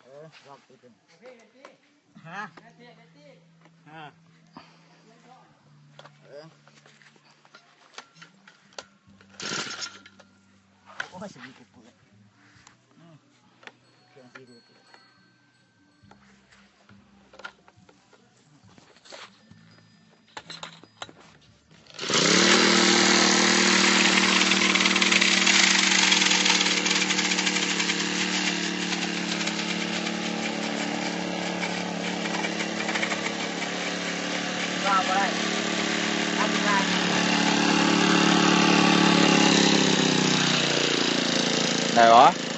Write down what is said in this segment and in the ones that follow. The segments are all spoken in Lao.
ເອີ ລອງຕິດເບິ່ງ ຮະ ຮະ ເອີ ໂອ້ຍ ຊິມີຜູ້ເປີດ ອືມ ເຄື່ອງຊິເປີດ. ໄດ້ບໍ່?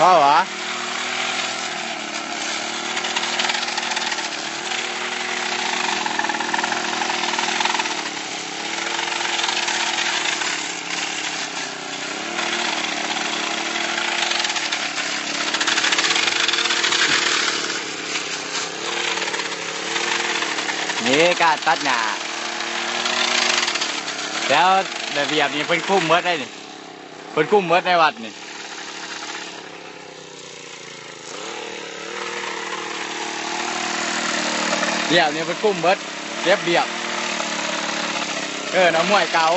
ພໍຫວາ? ນີ້ການຕັດຫຍ້າ ແຖວລະບຽບນີ້ເພິ່ນຄຸມໝົດເດ້ນີ້ ເພິ່ນຄຸມໝົດໃນວັດນີ້. ລຽບນີ້ເພິ່ນກຸມເບິດ ເກັບລຽບ ເອີ ນັກມວຍເກົ່າ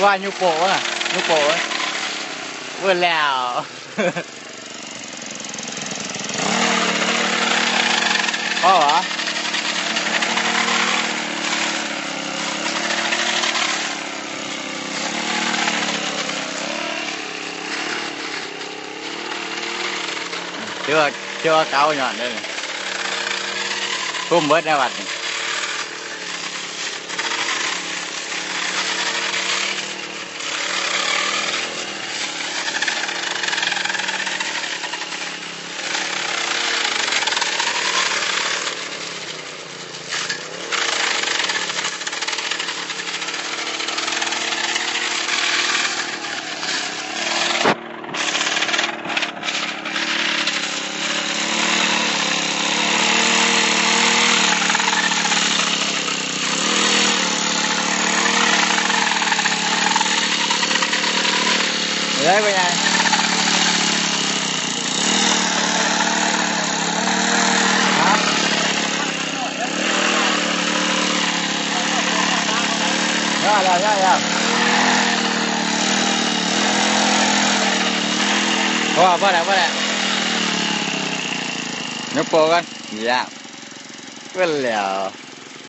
ວ່າຍູ້ໂປ້ ວະ ນິ້ວໂປ້ ເບິດແລ້ວ. ພໍຫວາ? ຖືວ່າ ຖືວ່າເກົ່າຍ້ອນເດ້ ຄຸມເບິດໃນວັດນີ້. ເອີຍ ພໍ່ໃຫຍ່ ຮະ? ພໍແລ້ວ ພໍແລ້ວ ພໍແລ້ວ ພໍແລ້ວ ຍົກໂປ້ກ່ອນ ຢ່າ ເບິດແລ້ວ.